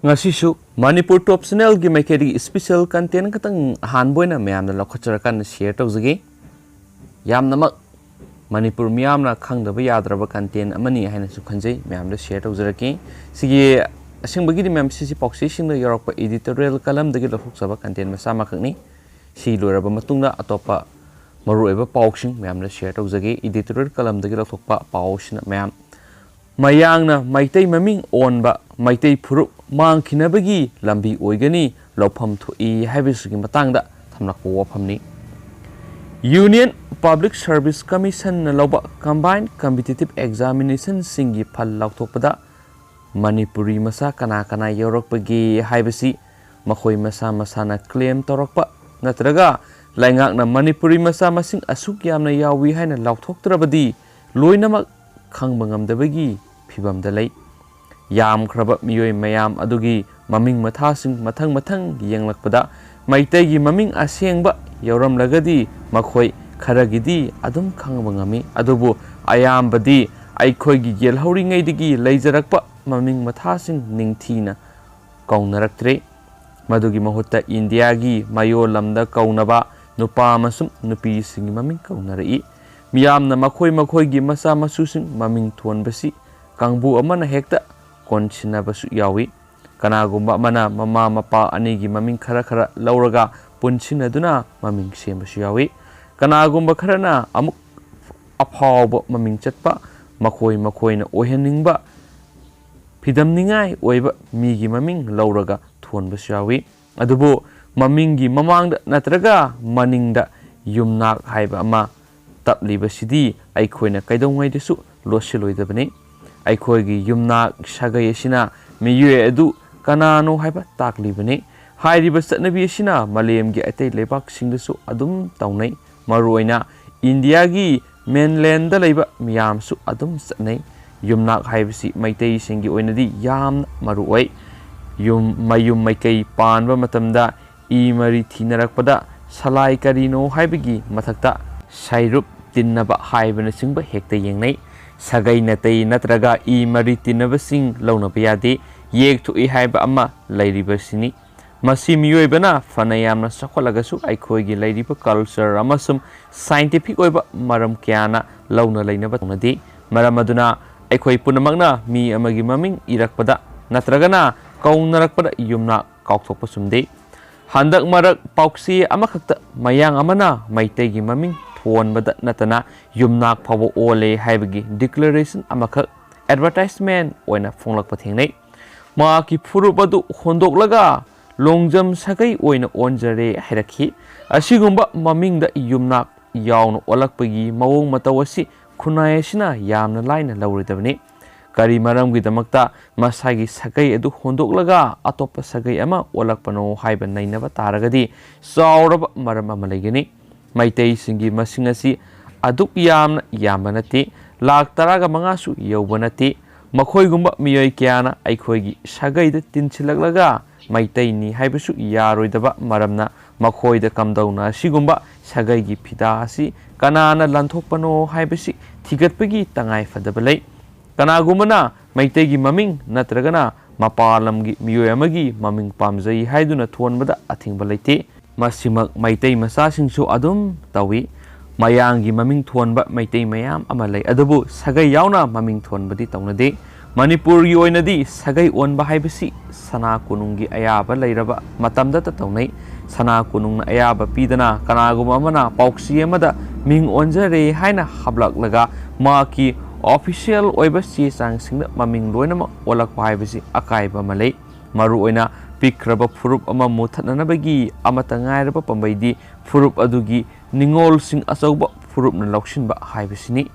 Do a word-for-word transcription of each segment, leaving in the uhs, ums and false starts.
ꯉꯁꯤꯁꯨ ꯃꯅꯤꯄꯨꯔ ꯇꯣꯞ ꯆꯦꯅꯦꯜꯒꯤ ꯃꯥꯏꯀꯩꯗꯒꯤ special content ꯈꯛꯇꯪ ꯑꯍꯥꯟꯕ ꯑꯣꯏꯅ ꯃꯌꯥꯝꯗ ꯂꯧꯈꯠꯆꯔꯀꯥꯟꯗ ꯁꯤꯌꯔ ꯇꯧꯖꯒꯦ꯫ ꯌꯥꯝꯅꯃꯛ ꯃꯅꯤꯄꯨꯔ ꯃꯤꯌꯥꯝꯅ ꯈꯪꯗꯕ ꯌꯥꯗ꯭ꯔꯕ ꯀꯟꯇꯦꯟ ꯑꯃꯅꯤ ꯍꯥꯏꯅꯁꯨ ꯈꯟꯖꯩ꯫ ꯃꯌꯥꯝꯗ ꯁꯤꯌꯔ ꯇꯧꯖꯔꯛꯀꯦ꯫ ꯁꯤꯒꯤ ꯑꯁꯦꯡꯕꯒꯤꯗꯤ ꯃꯌꯥꯝ ꯁꯤꯁꯤ ꯄꯥꯎꯆꯦꯁꯤꯡꯗ ꯌꯥꯎꯔꯛꯄ ꯏꯗꯤꯇꯣꯔꯤꯌꯦꯜ ꯀꯂꯝꯗꯒꯤ ꯂꯧꯊꯣꯛꯆꯕ ꯀꯟꯇꯦꯟ ꯃꯆꯥ ꯑꯃꯈꯛꯅꯤ꯫ ꯁꯤ ꯂꯣꯏꯔꯕ ꯃꯇꯨꯡꯗ ꯑꯇꯣꯞꯄ ꯃꯔꯨꯑꯣꯏꯕ ꯄꯥꯎꯁꯤꯡ ꯃꯌꯥꯝꯗ ꯁꯤꯌꯔ ꯇꯧꯖꯒꯦ꯫ ꯏꯗꯤꯇꯣꯔꯤꯌꯦꯜ ꯀꯂꯝꯗꯒꯤ ꯂꯧꯊꯣꯛꯄ ꯄꯥꯎꯁꯤꯅ ꯃꯌꯥꯝ ꯃꯌꯥꯡꯅ ꯃꯩꯇꯩ ꯃꯃꯤꯡ ꯑꯣꯟꯕ, ꯃꯩꯇꯩ ꯐꯨꯔꯨꯞ ꯃꯥꯡꯈꯤꯅꯕꯒꯤ ꯂꯝꯕꯤ ꯑꯣꯏꯒꯅꯤ, ꯂꯧꯐꯝ ꯊꯣꯛꯏ ꯍꯥꯏꯕꯁꯤꯒꯤ ꯃꯇꯥꯡꯗ ꯊꯝꯂꯛꯄ ꯋꯥꯐꯝꯅꯤ꯫ Union Public Service Commissionꯅ ꯂꯧꯕ Combined Competitive Examinationꯁꯤꯡꯒꯤ ꯐꯜ ꯂꯥꯎꯊꯣꯛꯄꯗ ꯃꯅꯤꯄꯨꯔꯤ ꯃꯆꯥ ꯀꯅꯥ ꯀꯅꯥ ꯌꯥꯎꯔꯛꯄꯒꯦ ꯍꯥꯏꯕꯁꯤ ꯃꯈꯣꯏ ꯃꯁꯥ ꯃꯁꯥꯅ ꯀ꯭ꯂꯦꯝ ꯇꯧꯔꯛꯄ ꯅꯠꯇ꯭ꯔꯒ ꯂꯩꯉꯥꯛꯅ ꯃꯅꯤꯄꯨꯔꯤ ꯃꯆꯥ ꯃꯁꯤꯡ ꯑꯁꯨꯛ ꯌꯥꯝꯅ ꯌꯥꯎꯏ ꯍꯥꯏꯅ ꯂꯥꯎꯊꯣꯛꯇ꯭ꯔꯕꯗꯤ ꯂꯣꯏꯅꯃꯛ ꯈꯪꯕ ꯉꯝꯗꯕꯒꯤ ꯐꯤꯕꯝꯗ ꯂꯩ꯫ ꯌꯥꯝꯈ꯭ꯔꯕ ꯃꯤꯑꯣꯏ ꯃꯌꯥꯝ ꯑꯗꯨꯒꯤ ꯃꯃꯤꯡ ꯃꯊꯥꯁꯤꯡ ꯃꯊꯪ ꯃꯊꯪ ꯌꯦꯡꯂꯛꯄꯗ ꯃꯩꯇꯩꯒꯤ ꯃꯃꯤꯡ ꯑꯁꯦꯡꯕ ꯌꯥꯎꯔꯝꯂꯒꯗꯤ ꯃꯈꯣꯏ ꯈꯔꯒꯤꯗꯤ ꯑꯗꯨꯝ ꯈꯪꯕ ꯉꯝꯃꯤ꯫ ꯑꯗꯨꯕꯨ ꯑꯌꯥꯝꯕꯗꯤ ꯑꯩꯈꯣꯏꯒꯤ ꯌꯦꯜꯍꯧꯔꯤꯉꯩꯗꯒꯤ ꯂꯩꯖꯔꯛꯄ ꯃꯃꯤꯡ ꯃꯊꯥꯁꯤꯡ ꯅꯤꯡꯊꯤꯅ ꯀꯧꯅꯔꯛꯇ꯭ꯔꯦ꯫ ꯃꯗꯨꯒꯤ ꯃꯍꯨꯠꯇ ꯏꯟꯗꯤꯌꯥꯒꯤ ꯃꯌꯣꯜ ꯂꯝꯗ ꯀꯧꯅꯕ ꯅꯨꯄꯥ ꯑꯃꯁꯨꯡ ꯅꯨꯄꯤꯁꯤꯡꯒꯤ ꯃꯃꯤꯡ ꯀꯧꯅꯔꯛꯏ꯫ ꯃꯤꯌꯥꯝꯅ ꯃꯈꯣꯏ ꯃꯈꯣꯏꯒꯤ ꯃꯆꯥ ꯃꯁꯨꯁꯤꯡ ꯃꯃꯤꯡ ꯊꯣꯟꯕꯁꯤ ꯀꯥꯡꯕꯨ ꯑꯃꯅ ꯍꯦꯛꯇ ꯀꯣꯟꯁꯤꯟꯅꯕꯁꯨ ꯌꯥꯎꯏ꯫ ꯀꯅꯥꯒꯨꯝꯕ ꯑꯃꯅ ꯃꯃꯥ ꯃꯄꯥ ꯑꯅꯤꯒꯤ ꯃꯃꯤꯡ ꯈꯔ ꯈꯔ ꯂꯧꯔꯒ ꯄꯨꯟꯁꯤꯟꯅꯗꯨꯅ ꯃꯃꯤꯡ ꯁꯦꯝꯕꯁꯨ ꯌꯥꯎꯏ꯫ ꯀꯅꯥꯒꯨꯝꯕ ꯈꯔꯅ ꯑꯃꯨꯛ ꯑꯐꯥꯎꯕ ꯃꯃꯤꯡ ꯆꯠꯄ, ꯃꯈꯣꯏ ꯃꯈꯣꯏꯅ ꯑꯣꯏꯍꯟꯅꯤꯡꯕ, ꯐꯤꯗꯝꯅꯤꯡꯉꯥꯏ ꯑꯣꯏꯕ ꯃꯤꯒꯤ ꯃꯃꯤꯡ ꯂꯧꯔꯒ ꯊꯣꯟꯕꯁꯨ ꯌꯥꯎꯏ꯫ ꯑꯗꯨꯕꯨ ꯃꯃꯤꯡꯒꯤ ꯃꯃꯥꯡꯗ ꯅꯠꯇ꯭ꯔꯒ ꯃꯅꯤꯡꯗ ꯌꯨꯝꯅꯥꯛ ꯍꯥꯏꯕ ꯑꯃ ꯇꯞꯂꯤꯕꯁꯤꯗꯤ ꯑꯩꯈꯣꯏꯅ ꯀꯩꯗꯧꯉꯩꯗꯁꯨ ꯂꯣꯠꯁꯤꯜꯂꯣꯏꯗꯕꯅꯤ꯫ ꯑꯩꯈꯣꯏꯒꯤ ꯌꯨꯝꯅꯥꯛ ꯁꯥꯒꯩ ꯑꯁꯤꯅ ꯃꯤꯑꯣꯏ ꯑꯗꯨ ꯀꯅꯥꯅꯣ ꯍꯥꯏꯕ ꯇꯥꯛꯂꯤꯕꯅꯤ꯫ ꯍꯥꯏꯔꯤꯕ ꯆꯠꯅꯕꯤ ꯑꯁꯤꯅ ꯃꯥꯂꯦꯝꯒꯤ ꯑꯇꯩ ꯂꯩꯕꯥꯛꯁꯤꯡꯗꯁꯨ ꯑꯗꯨꯝ ꯇꯧꯅꯩ꯫ ꯃꯔꯨꯑꯣꯏꯅ ꯏꯟꯗꯤꯌꯥꯒꯤ ꯃꯦꯟꯂꯦꯟꯗ ꯂꯩꯕ ꯃꯤꯌꯥꯝꯁꯨ ꯑꯗꯨꯝ ꯆꯠꯅꯩ꯫ ꯌꯨꯝꯅꯥꯛ ꯍꯥꯏꯕꯁꯤ ꯃꯩꯇꯩꯁꯤꯡꯒꯤ ꯑꯣꯏꯅꯗꯤ ꯌꯥꯝꯅ ꯃꯔꯨ ꯑꯣꯏ꯫ ꯌꯨꯝ, ꯃꯌꯨꯝ ꯃꯩꯀꯩ ꯄꯥꯟꯕ ꯃꯇꯝꯗ ꯏ ꯃꯔꯤ ꯊꯤꯅꯔꯛꯄꯗ ꯁꯂꯥꯏ ꯀꯔꯤꯅꯣ ꯍꯥꯏꯕꯒꯤ ꯃꯊꯛꯇ ꯁꯩꯔꯨꯞ ꯇꯤꯟꯅꯕ ꯍꯥꯏꯕꯅꯆꯤꯡꯕ ꯍꯦꯛꯇ ꯌꯦꯡꯅꯩ꯫ ꯁꯥꯒꯩ ꯅꯥꯇꯩ ꯅꯠꯇ꯭ꯔꯒ ꯏ ꯃꯔꯤ ꯇꯤꯟꯅꯕꯁꯤꯡ ꯂꯧꯅꯕ ꯌꯥꯗꯦ꯫ ꯌꯦꯛꯊꯣꯛꯏ ꯍꯥꯏꯕ ꯑꯃ ꯂꯩꯔꯤꯕꯁꯤꯅꯤ꯫ ꯃꯁꯤ ꯃꯤꯑꯣꯏꯕꯅ ꯐꯅ ꯌꯥꯝꯅ ꯆꯥꯎꯈꯠꯂꯒꯁꯨ ꯑꯩꯈꯣꯏꯒꯤ ꯂꯩꯔꯤꯕ culture ꯑꯃꯁꯨꯡ scientific ꯑꯣꯏꯕ ꯃꯔꯝ ꯀꯌꯥꯅ ꯂꯧꯅ ꯂꯩꯅꯕ ꯇꯧꯅꯗꯦ꯫ ꯃꯔꯝ ꯑꯗꯨꯅ ꯑꯩꯈꯣꯏ ꯄꯨꯝꯅꯃꯛꯅ ꯃꯤ ꯑꯃꯒꯤ ꯃꯃꯤꯡ ꯏꯔꯛꯄꯗ ꯅꯠꯇ꯭ꯔꯒꯅ ꯀꯧꯅꯔꯛꯄꯗ ꯌꯨꯝꯅꯥꯛ ꯀꯥꯎꯊꯣꯛꯄ ꯆꯨꯝꯗꯦ꯫ ꯍꯟꯗꯛ ꯃꯔꯛ ꯄꯥꯎꯆꯦ ꯑꯃꯈꯛꯇ ꯃꯌꯥꯡ ꯑꯃꯅ ꯃꯩꯇꯩꯒꯤ ꯃꯃꯤꯡ ꯊꯣꯟꯕꯗ ꯅꯠꯇꯅ ꯌꯨꯝꯅꯥꯛ ꯐꯥꯎꯕ ꯑꯣꯜꯂꯦ ꯍꯥꯏꯕꯒꯤ declaration ꯑꯃꯈꯛ advertisement ꯑꯣꯏꯅ ꯐꯣꯡꯂꯛꯄ ꯊꯦꯡꯅꯩ꯫ ꯃꯍꯥꯛꯀꯤ ꯐꯨꯔꯨꯞ ꯑꯗꯨ ꯍꯣꯟꯗꯣꯛꯂꯒ ꯂꯣꯡꯖꯝ ꯁꯥꯒꯩ ꯑꯣꯏꯅ ꯑꯣꯟꯖꯔꯦ ꯍꯥꯏꯔꯛꯈꯤ꯫ ꯑꯁꯤꯒꯨꯝꯕ ꯃꯃꯤꯡꯗ ꯌꯨꯝꯅꯥꯛ ꯌꯥꯎꯅ ꯑꯣꯜꯂꯛꯄꯒꯤ ꯃꯑꯣꯡ ꯃꯇꯧ ꯑꯁꯤ ꯈꯨꯟꯅꯥꯏ ꯑꯁꯤꯅ ꯌꯥꯝꯅ ꯂꯥꯏꯅ ꯂꯧꯔꯣꯏꯗꯕꯅꯤ꯫ ꯀꯔꯤ ꯃꯔꯝꯒꯤꯗꯃꯛꯇ ꯃꯁꯥꯒꯤ ꯁꯥꯒꯩ ꯑꯗꯨ ꯍꯣꯟꯗꯣꯛꯂꯒ ꯑꯇꯣꯞꯄ ꯁꯥꯒꯩ ꯑꯃ ꯑꯣꯜꯂꯛꯄꯅꯣ ꯍꯥꯏꯕ ꯅꯩꯅꯕ ꯇꯥꯔꯒꯗꯤ, ꯆꯥꯎꯔꯕ ꯃꯔꯝ ꯑꯃ ꯂꯩꯒꯅꯤ꯫ ꯃꯩꯇꯩꯁꯤꯡꯒꯤ ꯃꯁꯤꯡ ꯑꯁꯤ ꯑꯗꯨꯛ ꯌꯥꯝꯅ ꯌꯥꯝꯕ ꯅꯠꯇꯦ, ꯂꯥꯈ ꯇꯔꯥꯒ ꯃꯉꯥꯁꯨ ꯌꯧꯕ ꯅꯠꯇꯦ꯫ ꯃꯈꯣꯏꯒꯨꯝꯕ ꯃꯤꯑꯣꯏ ꯀꯌꯥꯅ ꯑꯩꯈꯣꯏꯒꯤ ꯁꯥꯒꯩꯗ ꯇꯤꯟꯁꯤꯜꯂꯛꯂꯒ ꯃꯩꯇꯩꯅꯤ ꯍꯥꯏꯕꯁꯨ ꯌꯥꯔꯣꯏꯗꯕ ꯃꯔꯝꯅ, ꯃꯈꯣꯏꯗ ꯀꯝꯗꯧꯅ ꯑꯁꯤꯒꯨꯝꯕ ꯁꯥꯒꯩꯒꯤ ꯐꯤꯗꯥ ꯑꯁꯤ ꯀꯅꯥꯅ ꯂꯥꯟꯊꯣꯛꯄꯅꯣ ꯍꯥꯏꯕꯁꯤ ꯊꯤꯒꯠꯄꯒꯤ ꯇꯉꯥꯏ ꯐꯗꯕ ꯂꯩ꯫ ꯀꯅꯥꯒꯨꯝꯕꯅ ꯃꯩꯇꯩꯒꯤ ꯃꯃꯤꯡ ꯅꯠꯇ꯭ꯔꯒꯅ ꯃꯄꯥꯟ ꯂꯝꯒꯤ ꯃꯤꯑꯣꯏ ꯑꯃꯒꯤ ꯃꯃꯤꯡ ꯄꯥꯝꯖꯩ ꯍꯥꯏꯗꯨꯅ ꯊꯣꯟꯕꯗ ꯑꯊꯤꯡꯕ ꯂꯩꯇꯦ꯫ ꯃꯁꯤꯃꯛ ꯃꯩꯇꯩ ꯃꯆꯥꯁꯤꯡꯁꯨ ꯑꯗꯨꯝ ꯇꯧꯏ꯫ ꯃꯌꯥꯡꯒꯤ ꯃꯃꯤꯡ ꯊꯣꯟꯕ ꯃꯩꯇꯩ ꯃꯌꯥꯝ ꯑꯃ ꯂꯩ, ꯑꯗꯨꯕꯨ ꯁꯥꯒꯩ ꯌꯥꯎꯅ ꯃꯃꯤꯡ ꯊꯣꯟꯕꯗꯤ ꯇꯧꯅꯗꯦ꯫ ꯃꯅꯤꯄꯨꯔꯒꯤ ꯑꯣꯏꯅꯗꯤ ꯁꯥꯒꯩ ꯑꯣꯟꯕ ꯍꯥꯏꯕꯁꯤ ꯁꯅꯥ ꯀꯣꯅꯨꯡꯒꯤ ꯑꯌꯥꯕ ꯂꯩꯔꯕ ꯃꯇꯝꯗꯇ ꯇꯧꯅꯩ꯫ ꯁꯅꯥ ꯀꯣꯅꯨꯡꯅ ꯑꯌꯥꯕ ꯄꯤꯗꯅ ꯀꯅꯥꯒꯨꯝꯕ ꯑꯃꯅ ꯄꯥꯎꯆꯦ ꯑꯃꯗ ꯃꯤꯡ ꯑꯣꯟꯖꯔꯦ ꯍꯥꯏꯅ ꯍꯥꯞꯂꯛꯂꯒ ꯃꯍꯥꯛꯀꯤ official ꯑꯣꯏꯕ ꯆꯦ ꯆꯥꯡꯁꯤꯡꯗ ꯃꯃꯤꯡ ꯂꯣꯏꯅꯃꯛ ꯑꯣꯜꯂꯛꯄ ꯍꯥꯏꯕꯁꯤ ꯑꯀꯥꯏꯕ ꯑꯃ ꯂꯩ꯫ ꯃꯔꯨꯑꯣꯏꯅ ꯄꯤꯛꯈ꯭ꯔꯕ ꯐꯨꯔꯨꯞ ꯑꯃ ꯃꯨꯊꯠꯅꯅꯕꯒꯤ ꯑꯃꯠꯇ ꯉꯥꯏꯔꯕ ꯄꯥꯝꯕꯩꯗꯤ ꯐꯨꯔꯨꯞ ꯑꯗꯨꯒꯤ ꯅꯤꯡꯉꯣꯜꯁꯤꯡ ꯑꯆꯧꯕ ꯐꯨꯔꯨꯞꯅ ꯂꯧꯁꯤꯟꯕ ꯍꯥꯏꯕꯁꯤꯅꯤ꯫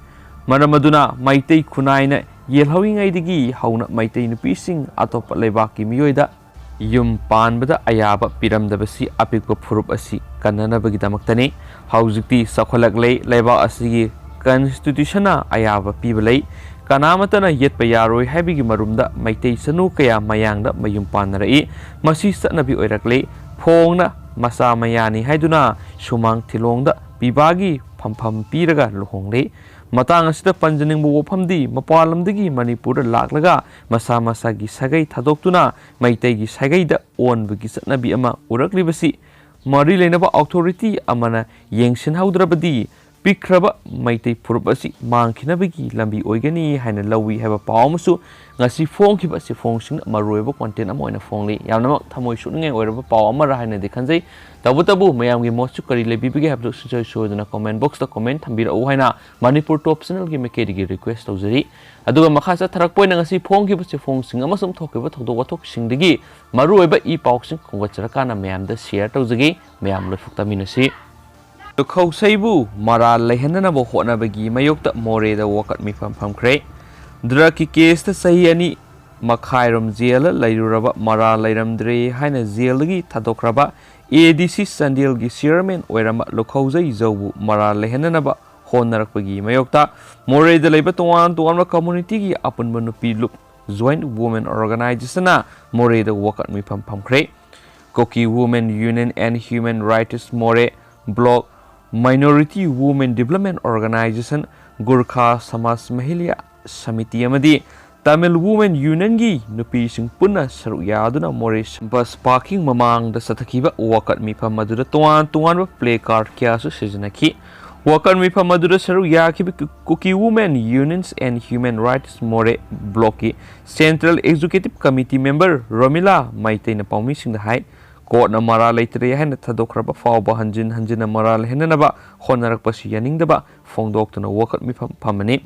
ꯃꯔꯝ ꯑꯗꯨꯅ ꯃꯩꯇꯩ ꯈꯨꯟꯅꯥꯏꯅ ꯌꯦꯜꯍꯧꯔꯤꯉꯩꯗꯒꯤ ꯍꯧꯅ ꯃꯩꯇꯩ ꯅꯨꯄꯤꯁꯤꯡ ꯑꯇꯣꯞꯄ ꯂꯩꯕꯥꯛꯀꯤ ꯃꯤꯑꯣꯏꯗ ꯌꯨꯝ ꯄꯥꯟꯕꯗ ꯑꯌꯥꯕ ꯄꯤꯔꯝꯗꯕꯁꯤ ꯑꯄꯤꯛꯄ ꯐꯨꯔꯨꯞ ꯑꯁꯤ ꯀꯟꯅꯅꯕꯒꯤꯗꯃꯛꯇꯅꯤ꯫ ꯍꯧꯖꯤꯛꯇꯤ ꯆꯥꯎꯈꯠꯂꯛꯂꯦ, ꯂꯩꯕꯥꯛ ꯑꯁꯤꯒꯤ constitutionꯅ ꯑꯌꯥꯕ ꯄꯤꯕ ꯂꯩ꯫ ꯀꯅꯥꯃꯠꯇꯅ ꯌꯦꯠꯄ ꯌꯥꯔꯣꯏ ꯍꯥꯏꯕꯒꯤ ꯃꯔꯨꯝꯗ ꯃꯩꯇꯩ ꯆꯅꯨ ꯀꯌꯥ ꯃꯌꯥꯡꯗ ꯃꯌꯨꯝ ꯄꯥꯟꯅꯔꯛꯏ꯫ ꯃꯁꯤ ꯆꯠꯅꯕꯤ ꯑꯣꯏꯔꯛꯂꯦ꯫ ꯐꯣꯡꯅ ꯃꯆꯥ ꯃꯌꯥꯅꯤ ꯍꯥꯏꯗꯨꯅ ꯁꯨꯃꯥꯡ ꯊꯤꯂꯣꯡꯗ ꯄꯤꯕꯥꯒꯤ ꯐꯝꯐꯝ ꯄꯤꯔꯒ ꯂꯨꯍꯣꯡꯂꯦ꯫ ꯃꯇꯥꯡ ꯑꯁꯤꯗ ꯄꯟꯖꯅꯤꯡꯕ ꯋꯥꯐꯝꯗꯤ, ꯃꯄꯥꯟ ꯂꯝꯗꯒꯤ ꯃꯅꯤꯄꯨꯔꯗ ꯂꯥꯛꯂꯒ ꯃꯁꯥ ꯃꯁꯥꯒꯤ ꯁꯥꯒꯩ ꯊꯥꯗꯣꯛꯇꯨꯅ ꯃꯩꯇꯩꯒꯤ ꯁꯥꯒꯩꯗ ꯑꯣꯟꯕꯒꯤ ꯆꯠꯅꯕꯤ ꯑꯃ ꯎꯔꯛꯂꯤꯕꯁꯤ ꯃꯔꯤ ꯂꯩꯅꯕ ꯑꯣꯊꯣꯔꯤꯇꯤ ꯑꯃꯅ ꯌꯦꯡꯁꯤꯟꯍꯧꯗ꯭ꯔꯕꯗꯤ ꯄꯤꯛꯈ꯭ꯔꯕ ꯃꯩꯇꯩ ꯐꯨꯔꯨꯞ ꯑꯁꯤ ꯃꯥꯡꯈꯤꯅꯕꯒꯤ ꯂꯝꯕꯤ ꯑꯣꯏꯒꯅꯤ ꯍꯥꯏꯅ ꯂꯧꯏ ꯍꯥꯏꯕ ꯄꯥꯎ ꯑꯃꯁꯨ ꯉꯁꯤ ꯐꯣꯡꯈꯤꯕ ꯆꯦꯐꯣꯡꯁꯤꯡꯅ ꯃꯔꯨꯑꯣꯏꯕ ꯀꯣꯟꯇꯦꯟ ꯑꯃ ꯑꯣꯏꯅ ꯐꯣꯡꯂꯤ꯫ ꯌꯥꯝꯅꯃꯛ ꯊꯃꯣꯏ ꯁꯣꯛꯅꯤꯡꯉꯥꯏ ꯑꯣꯏꯔꯕ ꯄꯥꯎ ꯑꯃꯔ ꯍꯥꯏꯅꯗꯤ ꯈꯟꯖꯩ꯫ ꯇꯧꯕꯇꯕꯨ ꯃꯌꯥꯝꯒꯤ ꯃꯣꯠꯁꯨ ꯀꯔꯤ ꯂꯩꯕꯤꯕꯒꯦ ꯍꯥꯏꯕꯗꯨ ꯁꯨꯡꯁꯣꯏ ꯁꯣꯏꯗꯅ ꯀꯣꯃꯦꯟ ꯕꯣꯛꯁꯇ ꯀꯣꯃꯦꯟ ꯊꯝꯕꯤꯔꯛꯎ ꯍꯥꯏꯅ ꯃꯅꯤꯄꯨꯔ ꯇꯣꯞ ꯆꯦꯅꯦꯜꯒꯤ ꯃꯥꯏꯀꯩꯗꯒꯤ ꯔꯤꯀ꯭ꯋꯦꯁ ꯇꯧꯖꯔꯤ꯫ ꯑꯗꯨꯒ ꯃꯈꯥ ꯆꯠꯊꯔꯛꯄ ꯑꯣꯏꯅ ꯉꯁꯤ ꯐꯣꯡꯈꯤꯕ ꯆꯦꯐꯣꯡꯁꯤꯡ ꯑꯃꯁꯨꯡ ꯊꯣꯛꯈꯤꯕ ꯊꯧꯗꯣꯛ ꯋꯥꯊꯣꯛꯁꯤꯡꯗꯒꯤ ꯃꯔꯨꯑꯣꯏꯕ ꯏ ꯄꯥꯎꯁꯤꯡ ꯈꯣꯝꯒꯠꯆꯔꯀꯥꯟꯗ ꯃꯌꯥꯝꯗ ꯁꯤꯌꯔ ꯇꯧꯖꯒꯦ꯫ ꯃꯌꯥꯝ ꯂꯣꯏꯐꯨꯛ ꯇꯥꯃꯤꯟꯅꯁꯤ꯫ ꯂꯨꯈꯧꯁꯩꯕꯨ ꯃꯔꯥꯜ ꯂꯩꯍꯟꯅꯅꯕ ꯍꯣꯠꯅꯕꯒꯤ ꯃꯥꯌꯣꯛꯇ ꯃꯣꯔꯦꯗ ꯋꯥꯀꯠ ꯃꯤꯐꯝ ꯐꯝꯈ꯭ꯔꯦ꯫ ꯗ꯭ꯔꯒꯀꯤ ꯀꯦꯁꯇ ꯆꯍꯤ ꯑꯅꯤ ꯃꯈꯥꯏꯔꯣꯝ ꯖꯦꯜꯗ ꯂꯩꯔꯨꯔꯕ ꯃꯔꯥꯜ ꯂꯩꯔꯝꯗ꯭ꯔꯦ ꯍꯥꯏꯅ ꯖꯦꯜꯗꯒꯤ ꯊꯥꯗꯣꯛꯈ꯭ꯔꯕ ꯑꯦ ꯗꯤ ꯁꯤ ꯆꯥꯟꯗꯦꯜꯒꯤ ꯆꯤꯌꯔꯃꯦꯟ ꯑꯣꯏꯔꯝꯕ ꯂꯨꯈꯧꯖꯩ ꯖꯧꯕꯨ ꯃꯔꯥꯜ ꯂꯩꯍꯟꯅꯅꯕ ꯍꯣꯠꯅꯔꯛꯄꯒꯤ ꯃꯥꯌꯣꯛꯇ ꯃꯣꯔꯦꯗ ꯂꯩꯕ ꯇꯣꯉꯥꯟ ꯇꯣꯉꯥꯟꯕ ꯀꯝꯃꯨꯅꯤꯇꯤꯒꯤ ꯑꯄꯨꯟꯕ ꯅꯨꯄꯤ ꯂꯨꯞ ꯖꯣꯏꯟꯠ ꯋꯨꯃꯦꯟ ꯑꯣꯔꯒꯅꯥꯏꯖꯦꯁꯟꯅ ꯃꯣꯔꯦꯗ ꯋꯥꯀꯠ ꯃꯤꯐꯝ ꯐꯝꯈ꯭ꯔꯦ꯫ Kuki Women Union and Human Rights More, bloc minority women development organization, Gorkha Samaj Mahila samiti ꯑꯃꯗꯤ ꯇꯥꯃꯤꯜ ꯋꯨꯃꯦꯟ ꯌꯨꯅꯤꯌꯟꯒꯤ ꯅꯨꯄꯤꯁꯤꯡ ꯄꯨꯟꯅ ꯁꯔꯨꯛ ꯌꯥꯗꯨꯅ ꯃꯣꯔꯦ ꯕꯁ ꯄꯥꯔꯀꯤꯡ ꯃꯃꯥꯡꯗ ꯆꯠꯊꯈꯤꯕ ꯋꯥꯀꯠ ꯃꯤꯐꯝ ꯑꯗꯨꯗ ꯇꯣꯉꯥꯟ ꯇꯣꯉꯥꯟꯕ ꯄ꯭ꯂꯦ ꯀꯥꯔꯗ ꯀꯌꯥꯁꯨ ꯁꯤꯖꯤꯟꯅꯈꯤ꯫ ꯋꯥꯀꯠ ꯃꯤꯐꯝ ꯑꯗꯨꯗ ꯁꯔꯨꯛ ꯌꯥꯈꯤꯕ Kuki women unions and human rights Moreh ꯕ꯭ꯂꯣꯛꯀꯤ central executive committee member Romila ꯃꯩꯇꯩꯅ ꯄꯥꯎꯃꯤꯁꯤꯡꯗ ꯍꯥꯏ, ꯀꯣꯔꯠꯅ ꯃꯔꯥꯜ ꯂꯩꯇ꯭ꯔꯦ ꯍꯥꯏꯅ ꯊꯥꯗꯣꯛꯈ꯭ꯔꯕ ꯐꯥꯎꯕ ꯍꯟꯖꯤꯟ ꯍꯟꯖꯤꯟꯅ ꯃꯔꯥꯜ ꯂꯩꯍꯟꯅꯅꯕ ꯍꯣꯠꯅꯔꯛꯄꯁꯤ ꯌꯥꯅꯤꯡꯗꯕ ꯐꯣꯡꯗꯣꯛꯇꯨꯅ ꯋꯥꯀꯠ ꯃꯤꯐꯝ ꯐꯝꯕꯅꯤ꯫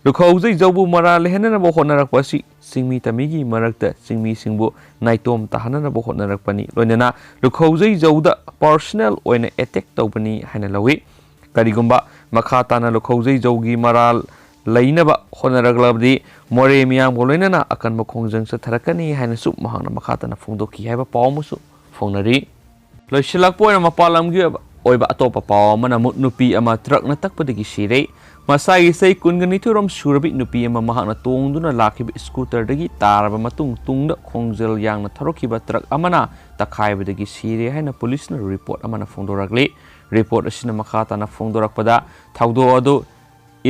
ꯂꯨꯈꯧꯖꯩ ꯖꯧꯕꯨ ꯃꯔꯥꯜ ꯂꯩꯍꯟꯅꯅꯕ ꯍꯣꯠꯅꯔꯛꯄ ꯑꯁꯤ ꯆꯤꯡꯃꯤ ꯇꯝꯃꯤꯒꯤ ꯃꯔꯛꯇ ꯆꯤꯡꯃꯤꯁꯤꯡꯕꯨ ꯅꯥꯏꯇꯣꯝ ꯇꯥꯍꯟꯅꯅꯕ ꯍꯣꯠꯅꯔꯛꯄꯅꯤ, ꯂꯣꯏꯅꯅ ꯂꯨꯈꯧꯖꯩ ꯖꯧꯗ ꯄꯔꯁꯣꯅꯦꯜ ꯑꯣꯏꯅ ꯑꯦꯇꯦꯛ ꯇꯧꯕꯅꯤ ꯍꯥꯏꯅ ꯂꯧꯏ꯫ ꯀꯔꯤꯒꯨꯝꯕ ꯃꯈꯥ ꯇꯥꯅ ꯂꯨꯈꯧꯖꯩ ꯖꯧꯒꯤ ꯃꯔꯥꯜ ꯂꯩꯅꯕ ꯍꯣꯠꯅꯔꯛꯂꯕꯗꯤ ꯃꯣꯔꯦ ꯃꯤꯌꯥꯝꯒ ꯂꯣꯏꯅꯅ ꯑꯀꯟꯕ ꯈꯣꯡꯖꯪ ꯆꯠꯊꯔꯛꯀꯅꯤ ꯍꯥꯏꯅꯁꯨ ꯃꯍꯥꯛꯅ ꯃꯈꯥ ꯇꯥꯅ ꯐꯣꯡꯗꯣꯛꯈꯤ ꯍꯥꯏꯕ ꯄꯥꯎ ꯑꯃꯁꯨ ꯐꯣꯡꯅꯔꯤ꯫ ꯂꯣꯏꯁꯤꯜꯂꯛꯄ ꯑꯣꯏꯅ ꯃꯄꯥꯟ ꯂꯝꯒꯤ ꯑꯣꯏꯕ ꯑꯇꯣꯞꯄ ꯄꯥꯎ ꯑꯃꯅ ꯑꯃꯨꯛ ꯅꯨꯄꯤ ꯑꯃ ꯇ꯭ꯔꯛꯅ ꯇꯛꯄꯗꯒꯤ ꯁꯤꯔꯦ꯫ ꯃꯁꯥꯒꯤ ꯆꯍꯤ ꯀꯨꯟꯒ ꯅꯤꯊꯣꯏꯔꯣꯝ ꯁꯨꯔꯕꯤ ꯅꯨꯄꯤ ꯑꯃ ꯃꯍꯥꯛꯅ ꯇꯣꯡꯗꯨꯅ ꯂꯥꯛꯈꯤꯕ ꯁ꯭ꯀꯨꯇꯔꯗꯒꯤ ꯇꯥꯔꯕ ꯃꯇꯨꯡ ꯇꯨꯡꯗ ꯈꯣꯡꯖꯦꯜ ꯌꯥꯡꯅ ꯊꯧꯔꯛꯈꯤꯕ ꯇ꯭ꯔꯛ ꯑꯃꯅ ꯇꯛꯈꯥꯏꯕꯗꯒꯤ ꯁꯤꯔꯦ ꯍꯥꯏꯅ ꯄꯨꯂꯤꯁꯅ ꯔꯤꯄꯣꯔꯠ ꯑꯃꯅ ꯐꯣꯡꯗꯣꯔꯛꯂꯤ꯫ ꯔꯤꯄꯣꯔꯠ ꯑꯁꯤꯅ ꯃꯈꯥ ꯇꯥꯅ ꯐꯣꯡꯗꯣꯔꯛꯄꯗ ꯊꯧꯗꯣꯛ ꯑꯗꯨ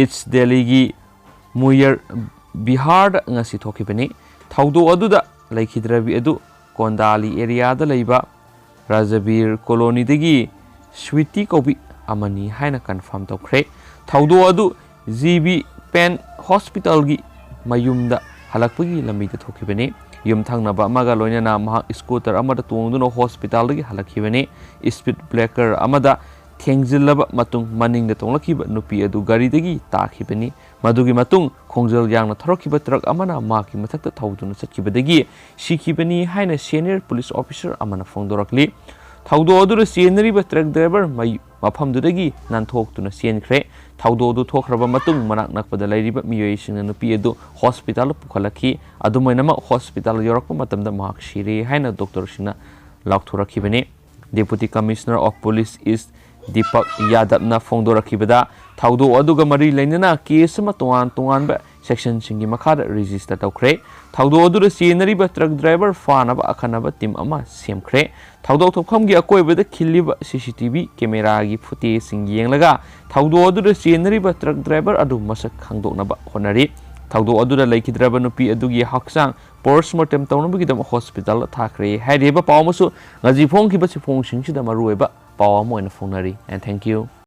ꯏꯁ ꯗꯦꯜꯂꯤꯒꯤ ꯃꯨꯌꯔ ꯕꯤꯍꯥꯔꯗ ꯉꯁꯤ ꯊꯣꯛꯈꯤꯕꯅꯤ꯫ ꯊꯧꯗꯣꯛ ꯑꯗꯨꯗ ꯂꯩꯈꯤꯗ꯭ꯔꯕꯤ ꯑꯗꯨ ꯀꯣꯟꯗꯥꯂꯤ ꯑꯦꯔꯤꯌꯥꯗ ꯂꯩꯕ ꯔꯥꯖꯕꯤꯔ ꯀꯣꯂꯣꯅꯤꯗꯒꯤ ꯁ꯭ꯋꯤꯇꯤ ꯀꯧꯕꯤ ꯑꯃꯅꯤ ꯍꯥꯏꯅ ꯀꯟꯐꯥꯔꯝ ꯇꯧꯈ꯭ꯔꯦ꯫ ꯊꯧꯗꯣꯛ ꯑꯗꯨ ꯖꯤ ꯕꯤ ꯄꯦꯟ ꯍꯣꯁꯄꯤꯇꯥꯜꯒꯤ ꯃꯌꯨꯝꯗ ꯍꯜꯂꯛꯄꯒꯤ ꯂꯝꯕꯤꯗ ꯊꯣꯛꯈꯤꯕꯅꯤ꯫ ꯌꯨꯝꯊꯪꯅꯕ ꯑꯃꯒ ꯂꯣꯏꯅꯅ ꯃꯍꯥꯛ ꯁ꯭ꯀꯨꯇꯔ ꯑꯃꯗ ꯇꯣꯡꯗꯨꯅ ꯍꯣꯁꯄꯤꯇꯥꯜꯗꯒꯤ ꯍꯜꯂꯛꯈꯤꯕꯅꯤ꯫ ꯁ꯭ꯄꯤꯗ ꯕ꯭ꯔꯦꯀꯔ ꯑꯃꯗ ꯊꯦꯡꯖꯤꯜꯂꯕ ꯃꯇꯨꯡ ꯃꯅꯤꯡꯗ ꯇꯣꯡꯂꯛꯈꯤꯕ ꯅꯨꯄꯤ ꯑꯗꯨ ꯒꯥꯔꯤꯗꯒꯤ ꯇꯥꯈꯤꯕꯅꯤ꯫ ꯃꯗꯨꯒꯤ ꯃꯇꯨꯡ ꯈꯣꯡꯖꯦꯜ ꯌꯥꯡꯅ ꯊꯧꯔꯛꯈꯤꯕ ꯇ꯭ꯔꯛ ꯑꯃꯅ ꯃꯍꯥꯛꯀꯤ ꯃꯊꯛꯇ ꯊꯧꯗꯨꯅ ꯆꯠꯈꯤꯕꯗꯒꯤ ꯁꯤꯈꯤꯕꯅꯤ ꯍꯥꯏꯅ ꯁꯦꯅꯤꯌꯔ ꯄꯨꯂꯤꯁ ꯑꯣꯐꯤꯁꯔ ꯑꯃꯅ ꯐꯣꯡꯗꯣꯔꯛꯂꯤ꯫ ꯊꯧꯗꯣꯛ ꯑꯗꯨꯗ ꯆꯦꯟꯅꯔꯤꯕ ꯇ꯭ꯔꯛ ꯗ꯭ꯔꯥꯏꯚꯔ ꯃꯌꯨ-, ꯃꯐꯝꯗꯨꯗꯒꯤ ꯅꯥꯟꯊꯣꯛꯇꯨꯅ ꯆꯦꯟꯈ꯭ꯔꯦ꯫ ꯊꯧꯗꯣꯛ ꯑꯗꯨ ꯊꯣꯛꯈ꯭ꯔꯕ ꯃꯇꯨꯡ ꯃꯅꯥꯛ ꯅꯛꯄꯗ ꯂꯩꯔꯤꯕ ꯃꯤꯑꯣꯏꯁꯤꯡꯅ ꯅꯨꯄꯤ ꯑꯗꯨ ꯍꯣꯁꯄꯤꯇꯥꯜꯗ ꯄꯨꯈꯠꯂꯛꯈꯤ꯫ ꯑꯗꯨꯝ ꯑꯣꯏꯅꯃꯛ, ꯍꯣꯁꯄꯤꯇꯥꯜ ꯌꯧꯔꯛꯄ ꯃꯇꯝꯗ ꯃꯍꯥꯛ ꯁꯤꯔꯦ ꯍꯥꯏꯅ ꯗꯣꯛꯇꯔꯁꯤꯡꯅ ꯂꯥꯎꯊꯣꯔꯛꯈꯤꯕꯅꯤ꯫ Deputy Commissioner of Police East Deepak ꯌꯥꯗꯕꯅ ꯐꯣꯡꯗꯣꯔꯛꯈꯤꯕꯗ, ꯊꯧꯗꯣꯛ ꯑꯗꯨꯒ ꯃꯔꯤ ꯂꯩꯅꯅ ꯀꯦꯁ ꯑꯃ ꯇꯣꯉꯥꯟ ꯇꯣꯉꯥꯟꯕ ꯁꯦꯛꯁꯟꯁꯤꯡꯒꯤ ꯃꯈꯥꯗ ꯔꯦꯖꯤꯁꯇꯔ ꯇꯧꯈ꯭ꯔꯦ꯫ ꯊꯧꯗꯣꯛ ꯑꯗꯨꯗ ꯆꯦꯟꯅꯔꯤꯕ ꯇ꯭ꯔꯛ ꯗ꯭ꯔꯥꯏꯚꯔ ꯐꯥꯅꯕ ꯑꯈꯟꯅꯕ ꯇꯤꯝ ꯑꯃ ꯁꯦꯝꯈ꯭ꯔꯦ꯫ ꯊꯧꯗꯣꯛ ꯊꯣꯛꯐꯝꯒꯤ ꯑꯀꯣꯏꯕꯗ ꯈꯤꯜꯂꯤꯕ ꯁꯤ ꯁꯤ ꯇꯤ ꯚꯤ ꯀꯦꯃꯦꯔꯥꯒꯤ ꯐꯨꯇꯦꯖꯁꯤꯡ ꯌꯦꯡꯂꯒ ꯊꯧꯗꯣꯛ ꯑꯗꯨꯗ ꯆꯦꯟꯅꯔꯤꯕ ꯇ꯭ꯔꯛ ꯗ꯭ꯔꯥꯏꯚꯔ ꯑꯗꯨ ꯃꯁꯛ ꯈꯪꯗꯣꯛꯅꯕ ꯍꯣꯠꯅꯔꯤ꯫ ꯊꯧꯗꯣꯛ ꯑꯗꯨꯗ ꯂꯩꯈꯤꯗ꯭ꯔꯕ ꯅꯨꯄꯤ ꯑꯗꯨꯒꯤ ꯍꯛꯆꯥꯡ ꯄꯣꯁꯃꯣꯔꯇꯦꯝ ꯇꯧꯅꯕꯒꯤꯗꯃꯛ ꯍꯣꯁꯄꯤꯇꯥꯜꯗ ꯊꯥꯈ꯭ꯔꯦ ꯍꯥꯏꯔꯤꯕ ꯄꯥꯎ ꯑꯃꯁꯨ ꯉꯁꯤ ꯐꯣꯡꯈꯤꯕ ꯆꯦꯐꯣꯡꯁꯤꯡꯁꯤꯗ ꯃꯔꯨꯑꯣꯏꯕ ꯄꯥꯎ ꯑꯃ ꯑꯣꯏꯅ ꯐꯣꯡꯅꯔꯤ꯫ And thank you.